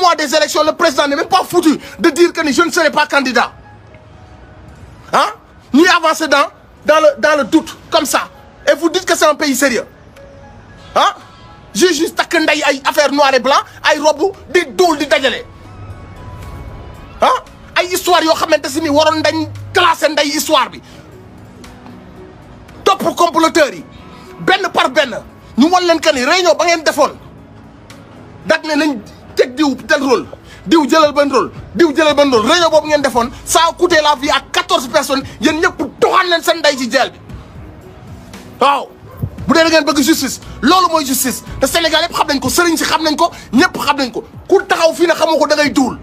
mois des élections, le président n'est même pas foutu de dire que je ne serai pas candidat. Hein? Nous avançons dans le doute, comme ça. Et vous dites que c'est un pays sérieux. Hein? J'ai juste takkanday ay affaire noir et blanc, ay robu di doul di dajale. Hein? Ay histoire yo xamanteni waron dañ classer nday histoire bi. Top comploteurs yi ben par ben ñu won leen que ni réunion ba ngeen defoon dat ne nañ tek diw tel rôle diw jëlal ben rôle diw jëlal ben rôle réunion bobu ngeen defoon ça a coûté la vie à 14 personnes yeen ñepp doxal leen sen nday ci jël bi. Waaw bu dee da ngeen bëgg justice loolu mooy justice te Sénégal yëpp xam nañ ko sëriñ si xam nañ ko ñëpp xam nañ ko ku taxaw fii ne xamoo ko da ngay duul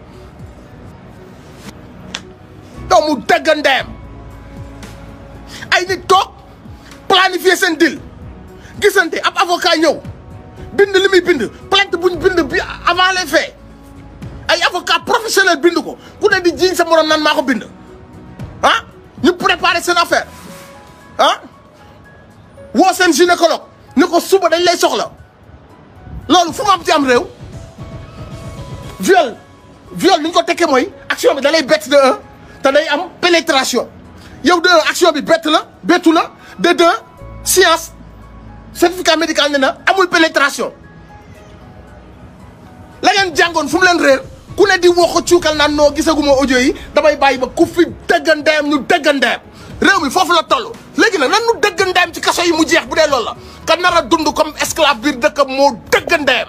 donc mu dëggandeem ay nit toog planifier seen deal gisante ab avocat ñëw bind li muy bind plainte buñ bind bi avant les faits ay avocat professionnel bind ko ku ne di jiiñ sa morom nan maa ko bind ah ñu préparer seen affaire ah woo seen gynécologue ne ko suba dañ lay soxla loolu fu mu am ci am réew viol ni ñu ko tekkee mooy action bi da lay bett de un te day am pénétration yow de un action bi bett la bettu la de deux science certificat médical ne na amul pénétration la ngeen jàngoon fu mu leen réer ku ne di woo ko cuukal naan noo gisaguma audio yi damay bàyyi ba ku fi dëggandeem ñu dëggandeem réew mi foofu la toll léegi nag nan nu dëggandeem ci kaso yi mu jeex bu dee loolu la ka nar a dund comme esclave biir dëkkam moo dëggandeem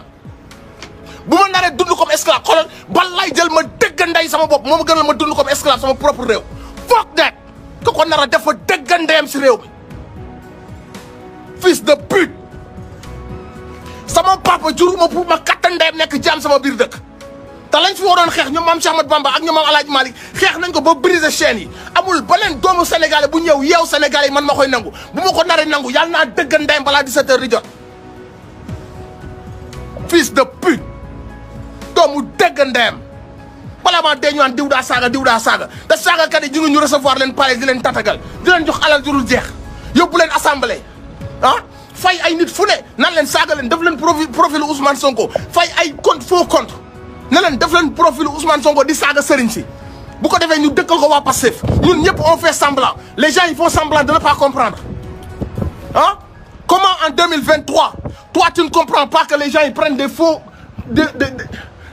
bu ma naree dund comme esclave xoolal bal lay jël ma dëggandey sama bopp moo ma gënal ma dund comme esclave sama propre réew fuck that ka ko nar a def fa dëggandeem si réew mi fils de pute sama papa juruma pour ma kattandeem nekk jaam sama biir dëkk te lañ fi waroon xeex ñoom maam Cheikh Ahmadou Bamba ak ñoom maam El Hadj Malick xeex nañ ko ba briser chaîne yi amul beneen doomu sénégalais bu ñëw yeew sénégalais yi man ma koy nangu bu ma ko naree nangu yàlla naa dëgg ndeyam balaa 17h di jot fils de pute doomu dëgg ndeyam balaa maa dee ñu naan diw daa saaga te saagakat yi ñu ngi ñu recevoir leen palais di leen tatagal di leen jox alal jurul jeex yóbbu leen assemblée ah fay ay nit fu ne nan leen saaga leen def leen profil Ousmane Sonko fay ay compte faux compte ne leen def leen profil Ousmane Sonko di saaga sëriñ si bu ko defee ñu dëkkal ko waa Pastef ñun ñëpp on fait semblant les gens ils font semblant de ne pas comprendre hein? Comment en 2023 toi tu ne comprends pas que les gens ils prennent des faux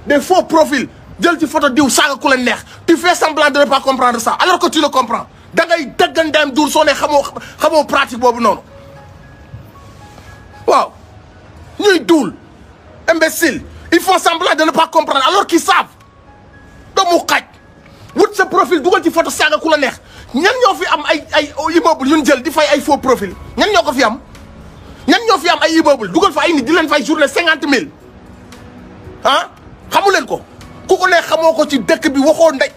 des faux profils jël ci photo diw saaga ku leen neex tu fais semblant de ne pas comprendre ça alors que tu le comprends da ngay dëggandeem duur soo ne xamoo pratique boobu noonu waaw ñuy duul imbécile ils font semblant de ne pas comprendre alors qu'ils savent doomu xaj wut sa profil dugal ci photo saaga ku la neex ñan ñoo fi am ay immeuble yu ñu jël di fay ay faux profil ñan ñoo ko fi am ñan ñoo fi am ay immeuble dugal fa ay nit di leen fay journée 50 000 ah xamu leen ko ku ko ne xamoo ko ci dëkk bi waxoo ndey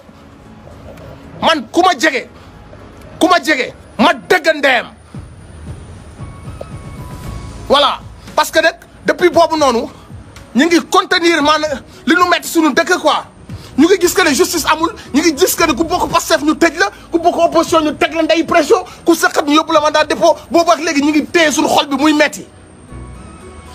man ku ma jege ma dëgg ndeem voilà parce que nag depuis boobu noonu ñu ngi contenir maanaam li nu metti suñu dëkk quoi ñu ngi gis que ne justice amul ñu ngi gis que ne ku bokk Pastef ñu tëj la ku bokk opposition ñu teg la nday pression ku sëqat ñu yóbbu la mandat dépôt boobu ak léegi ñu ngi téye suñu xol bi muy metti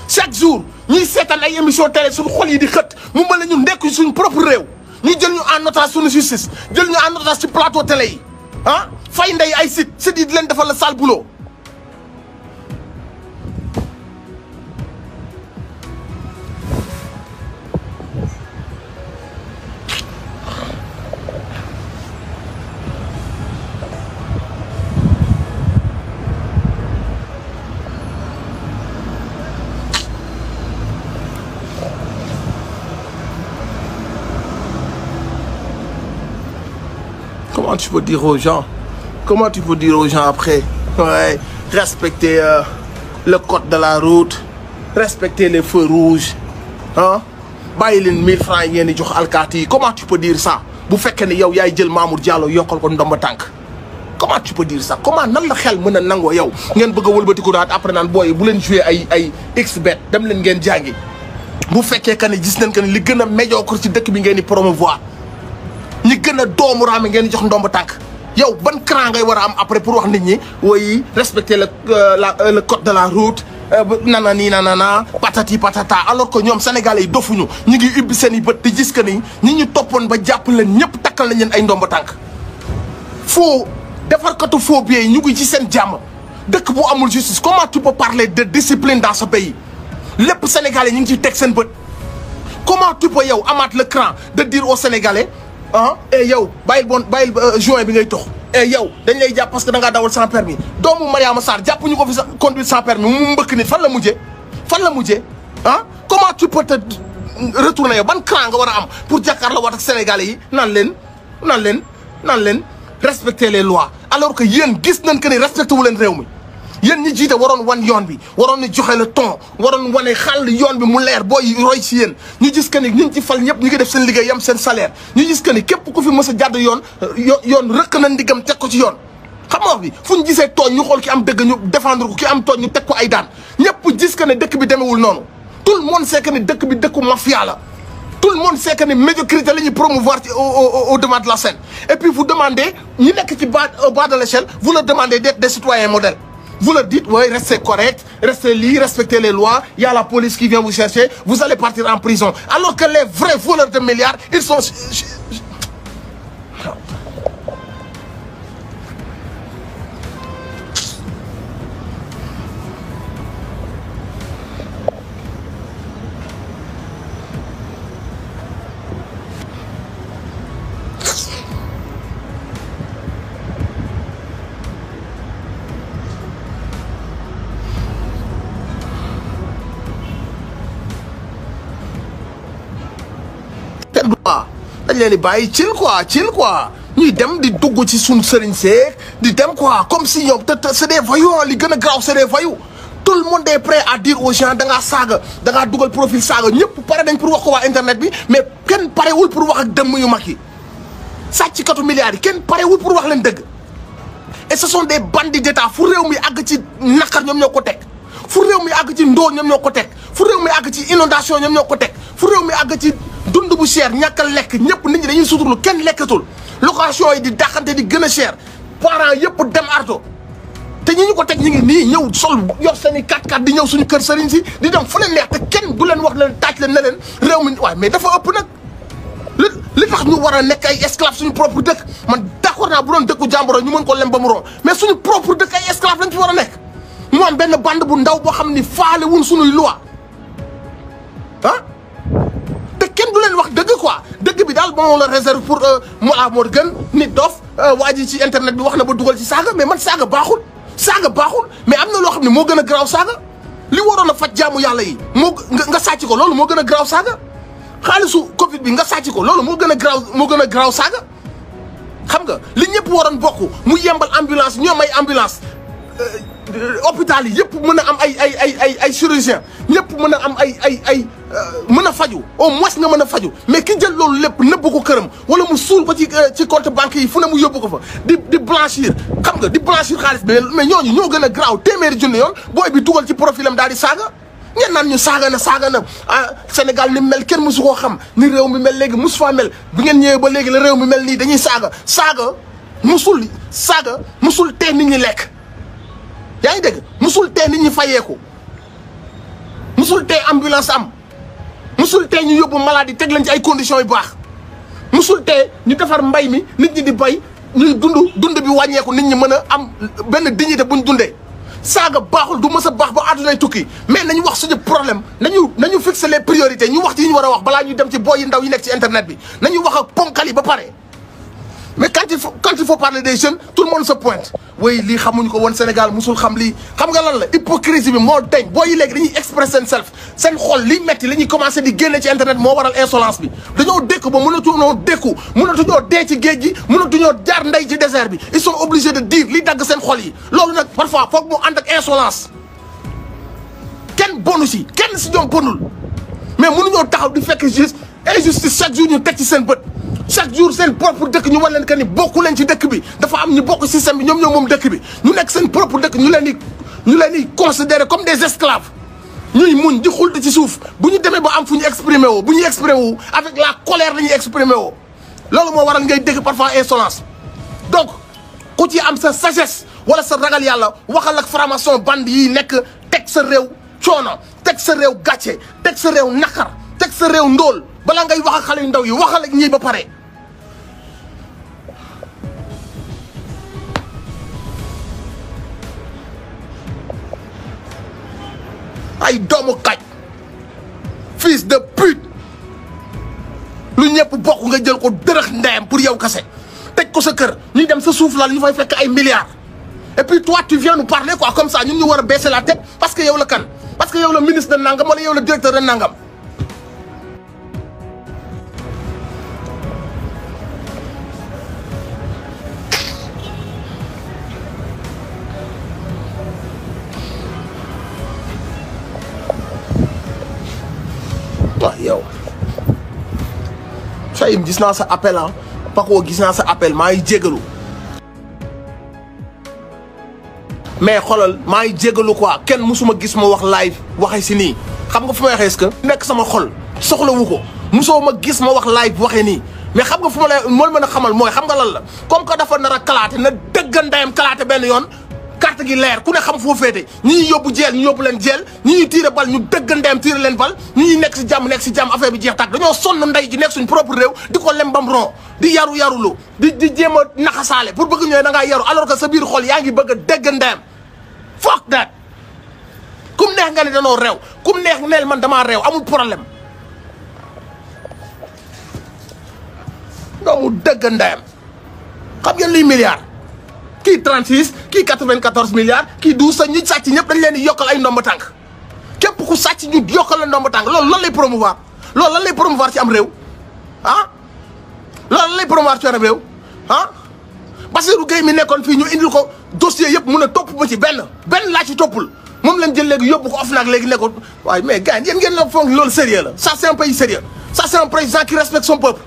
chaque jour ñuy seetaan ay émission télé suñu xol yi di xët mu mel ne ñu nekk suñu propre réew ñu jël ñu en otage suñu justice jël ñu en otage ci plateau télé yi ah fay ndey ay site yi di leen defal la sale boulot. Comment tu peux dire aux gens après, ouais, respecter le code de la route, respecter les feux rouges, hein? Bàyyi leen 1000 francs yi ngeen di jox alkaati yi comment tu peux dire ça bu fekkee ne yow yaay jël Mamour Diallo yokkal ko ndomba tànk comment tu peux dire ça comment nan la xel mën a nangoo yow ngeen bëgg a wëlbatiku daat après naan booy bu leen joué ay xbet dem leen ngeen jàngi bu fekkee que ne gis nañ que ne li gën a médiocre ci dëkk bi ngeen di promouvoir ñi gën a doomu raame ngeen jox ndomb tànk yow ban cran ngay war a am après pour wax nit ñi woy respecter le code de la route nanani nanana patati patata alors que ñoom sénégalais yi dofuñu ñu ngi ubbi seen i bët di gis que ni ñi ñu toppoon ba jàpp leen ñëpp takkal nañ leen ay ndomba tànk faux defarkatu faux billets yi ñu ngi ci seen jàmm dëkk bu amul justice comment tu peux parler de discipline dans ce pays lépp sénégalais ñu ngi ciy teg seen bët comment tu peux yow amaat le cran de dire aux sénégalais ah et yow bàyyil juin bi ngay tox et yow dañ lay jàpp parce que da ngaa dawal sans permis doomu Mariama Sarr jàpp ñu ko fi conduite sans permis mu mbëkk nit fan la mujjee ah comment tu peux te retourner yow ban cran nga war a am pour jàkkaarloo waat ak sénégalais yi naan leen respecter les lois alors que yéen gis nañ que ni respecté wu leen réew mi yéen ñi jiite waroon wan yoon bi waroon ni joxe le ton waroon wane xàll yoon bi mu leer booy roy ci yéen ñu gis que ni ñu ci fal ñëpp ñu ngi def seen liggéey yam seen salaire ñu gis que ni képp ku fi mës a jàdd yoon rëkk na ndigam teg ko ci yoon xam nga wax bi fu ñu gisee tooñ ñu xool ki am dëgg ñu défendre ko ki am tooñ ñu teg ko ay daan ñëpp gis que ne dëkk bi demewul noonu tout le monde sait que ni dëkk bi dëkku mafia la tout le monde sait que ni médiocrité la ñuy promouvoir au devant de la scène et puis vous demandez ñi nekk ci au bas de l'échelle vous leur demandez d'être des citoyens modèles vous leur dites oui restez correct restez libres, respectez les lois il y a la police qui vient vous chercher vous allez partir en prison alors que les vrais voleurs de milliards ils sont dañ leen di bàyyi chill quoi ñuy dem di dugg ci suñu sëriñ seek di dem quoi comme si ñoom te c'est des voyous li gën a grave c'est des voyous tout le monde est prêt à dire aux gens da ngaa saaga da ngaa dugal profil saaga ñëpp pare nañ pour wax ko waa internet bi mais kenn parewul pour wax ak dëmm yu mag yi sàcckatu milliards yi kenn parewul pour wax leen dëgg et ce sont des bandits d'état fu réew mi àgg ci naqar ñoom ñoo ko teg fu réew mi àgg ci ndóol ñoom ñoo ko teg fu réew mi àgg ci inondation ñoom ñoo ko teg fu réew mi àgg ci dund bu cher ñàkk a lekk ñëpp nit ñi dañuy suturlu kenn lekkatul location yi di dàqante di gën a cher parents yëpp dem arto te ñi ñu ko teg ñu ngi nii ñëw sol yor seen i 4x4 di ñëw suñu kër sëriñ si di dem fu leen neex te kenn du leen wax leen taaj leen ne leen réew mi waaye mais dafa ëpp nag li tax ñu war a nekk ay esclave suñu propre dëkk man d'accord naa bu doon dëkku jàmboro ñu mën ko lem ba mu ron mais suñu propre dëkk ay esclave lañ fi war a nekk mu am benn bande bu ndaw boo xam ni faale wuñ suñuy loi ah te kenn du leen wax dëgg quoi dëgg bi daal moom la réserve pour Mollah Morgun nitdoff waa ji ci internet bi wax na ba dugal ci saaga mais man saaga baaxul mais am na loo xam ne moo gën a garaaw saaga li waroon a faj jaamu yàlla yi moo nga sàcc ko loolu moo gën a garaaw saaga xaalisu Covid bi nga sàcc ko loolu moo gën a garaaw saaga xam nga li ñëpp waroon bokk mu yembal ambulance ñoom ay ambulance hôpital yi yëpp mën a am ay chirurgien ñëpp mën a am ay mën a faju au moins nga mën a faju mais ki jël loolu lépp nëbb ko këram wala mu suul ko ci compte banque yi fu ne mu yóbbu ko fa di blanchir xam nga di blanchir xaalis mais ñooñu ñoo gën a garaaw téeméeri junni yoon booy bi dugal ci profilam daal di saaga ngeen naan ñu saaga na ah Sénégal ni mel kenn mësu koo xam ni réew mi mel léegi mësu faa mel bi ngeen ñëwee ba léegi la réew mi mel nii dañuy saaga musul tee nit ñi lekk yaa ngi dégg musul tee nit ñi fayeeku musul tee ambulance am musul tee ñu yóbbu maladie teg leen ci ay conditions yu baax musul tee ñu defar mbay mi nit ñi di bay ñuy dund bi wàññeeku nit ñi mën a am benn dignité buñ dundee saaga baaxul du mës a baax ba àddunay tukki mais nañu wax suñu problème nañu fixer les priorités ñu wax ci yi ñu war a wax balaa ñuy dem ci boy yi ndaw yi nekk ci internet bi nañu wax ak ponkal yi ba pare mais quand il faut parler des jeunes tout le monde se pointe way lii xamuñu ko woon Sénégal musul xam lii xam nga lan la hypocrisie bi moo deñ boo yi léegi dañuy express seen xol liy metti li ñuy commencé di génne ci internet moo waral insolence bi dañoo dékku ba mënatuñoo dee ci géej gi mënatuñoo jaar ndey ci désert bi ils sont obligés de dire li dagg seen xol yi loolu nag parfois foog mu ànd ak insolence kenn bonu si kenn si ñoom bonul mais mënuñoo taxaw di fekk juste injustice chaque jour ñu teg ci seen bët chaque jour seen propre dëkk ñu war leen que ni bokku leen ci dëkk bi dafa am ñu bokk système bi ñoom moom dëkk bi ñu nekk seen propre dëkk ñu leen di considérer comme des esclaves ñuy muñ di xulti ci suuf bu ñu demee ba am fu ñu exprimer woo bu ñuy exprimer wu avec la colère la ñuy exprimer woo loolu moo waral ngay dégg parfois insolence donc ku ci am sa sagesse wala sa ragal yàlla waxal ak franc-maçon bande yi nekk teg sa réew coono teg teg sa réew gàcce teg sa réew naqar teg sa réew ndóol bala ngay wax ak xale yu ndaw yi waxal ak ñii ba pare. ay doomu kaj fils de pute lu ñëpp bokk nga jël ko dërëx ndeyam pour yow kase tëj ko sa kër ñuy dem sa suuf la ñu fay fekk ay milliards et puis toi tu viens nous parler quoi comme ça ñun ñu war a baisser la tête parce que yow la kan parce que yow la ministre de nangam wala yow la directeur de nangam. waaw yow Fahim gis naa sa appel ah Paco gis naa sa appel maa ngi jégalu mais xoolal maa ngi jégalu quoi kenn musuma gis ma wax live waxee si nii xam nga fu may waxee est-ce que nekk sama xol soxlawu ko musoo ma gis ma wax live waxee nii mais xam nga fu ma lay moo mën a xamal mooy xam nga lan la comme que dafa nar a kalaate na dëgg ndeyam kalaate benn yoon carte gi leer ku ne xam foo féete ñi ñuy yóbbu jeel ñu yóbbu leen jeel ñi ñuy tiire bal ñu dëgg ndeyam tiire leen bal ñi ñuy nekk si jàmm affaire bi jeex tàkk dañoo sonn ndey ji nekk suñ propre réew di ko lem bam ron di yarulu di jéem a naxasaale pour bëgg ñooy da ngaa yaru alors que sa biir xol yaa ngi bëgg a dëgg ndeyam fuck that kum neex nga ne danoo réew kum neex neel man damaa réew amul problème doomu dëgg ndeyam xam ngeen liy milliard kii 36 kii 94 milliards kii 12 sa ñi sàcc ñëpp dañ leen di yokkal ay ndomba tànk képp ku sàcc ñu yokkal la ndomba tànk loolu lan lay promouvoir loolu lan lay promouvoir ci am réew ah loolu lan lay promouvoir ci am réew ah Bassirou Gueye mi nekkoon fii ñu indil ko dossier yëpp mun a topp ba ci benn laa ci toppul moom lañ jël léegi yóbbu ko OFNAC léegi ne ko waaye mais gars yéen ngeen la foog loolu sérieux la ça c'est un pays sérieux ça c'est un président qui respecte son peuple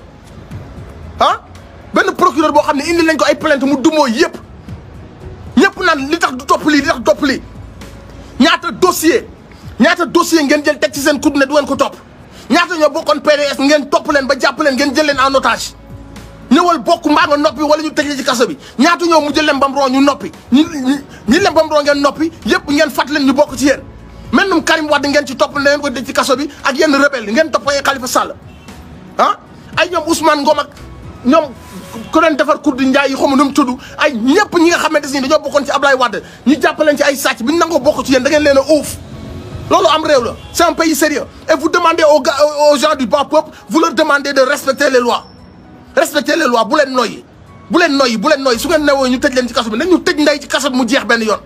ah benn procureur boo xam ne indi nañ ko ay plainte mu dumoo yëpp ñëpp naan li tax du topp lii li tax du topp lii ñaata dossier ngeen jël teg ci seen coude ne du ngeen ko topp ñaata ñoo bokkoon PDS ngeen topp leen ba jàpp leen ngeen jël leen en otage ñëwal bokk mbaa nga noppi wala ñu tëj ci kaso bi ñaata ñoo mu jël leen bam ron ñu noppi ñi leen bam ron ngeen noppi yëpp ngeen fàtt leen ñu bokk ci yéen maintenant Karim Wade ngeen ci topp ne ngeen ko tëj ci kaso bi ak yenn rebelle ngeen topp ay Khalifa Sall ah ay ñoom Ousmane Ngom ak ñoom ku leen defar Kourdi Ndiaye yi xaw ma nu mu tudd ay ñëpp ñi nga xamante ni dañoo bokkoon ci Ablaye Wade ñu jàppaleen ci ay sàcc bi ñu nangoo bokk ci yéen da ngeen leen a uuf loolu am réew la c'est un pays sérieux et vous demandez aux gens du bas peuple vous leur demandez de respecter les lois bu leen noyyi su ngeen newoo ñu tëj leen ci kaso bi nañ ñu tëj ndey ci kaso bi mu jeex benn yoon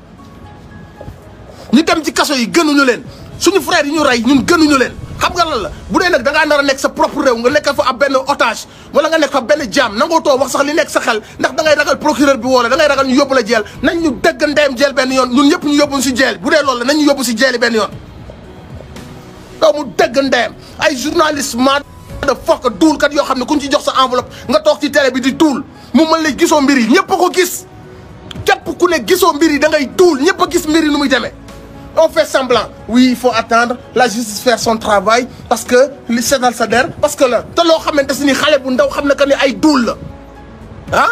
ñu dem ci kaso yi gënuñu leen suñu frères yi ñu rey ñun gënuñu leen xam nga lan la bu dee nag da ngaa nar a nekk sa propre réew nga nekk fa ab benn otage wala nga nekk fa benn jaam nangoo too wax sax li nekk sa xel ndax da ngay ragal procureur bi woo la da ngay ragal ñu yóbbu la jeel nañ ñu dëgg ndeyam jeel benn yoon ñun ñëpp ñu yóbbu si jeel bu dee loolu la nañ ñu yóbbu si jeel benn yoon doomu dëgg ndeyam ay journaliste ma de fokk duulkat yoo xam ne kuñ ci jox sa enveloppe nga toog ci télé bi di duul mu mën lay gisoo mbir yi ñëpp a ko gis képp ku ne gisoo mbir yi da ngay duul ñëpp a gis mbir yi nu muy demee on fait semblant oui il faut attendre la justice faire son travail parce que li seetal sa der parce que la te loo xamante si ni xale bu ndaw xam ne que ne ay duul la ah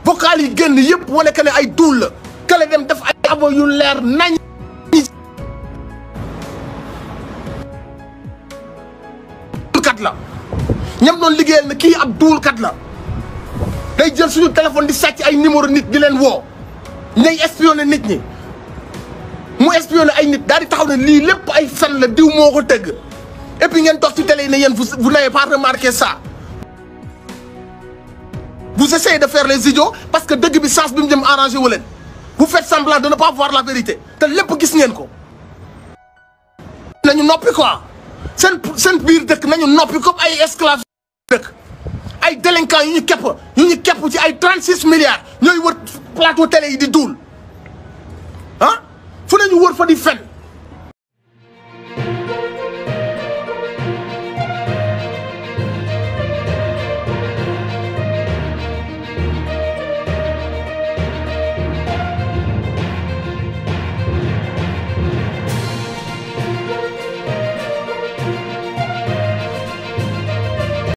vocal yi génn yëpp wane que ne ay duul la kale dem def ay abo yu leer nañ duulkat la ñam doon liggéeyal na kii ab duulkat la day jël suñu téléphone di sàcc ay numéro nit di leen woo ñay espionné nit ñi mu espionné ay nit daal di taxaw ne lii lépp ay fen la diw moo ko tëgg et puis ngeen toog ci télé yi ne yéen vous n'avez pas remarqué ça vous essayez de faire les idiots parce que dëgg bi sens bi mu jëm arrangé wu leen vous faites semblant de ne pas voir la vérité te lépp gis ngeen ko nañu noppi quoi seen biir dëkk nañu noppi comme ay esclaves dëkk ay délinquants yu ñu kepp ci ay 36 milliards ñooy wër plateau télé yi di duul ah fu ne ñu wër fa di fen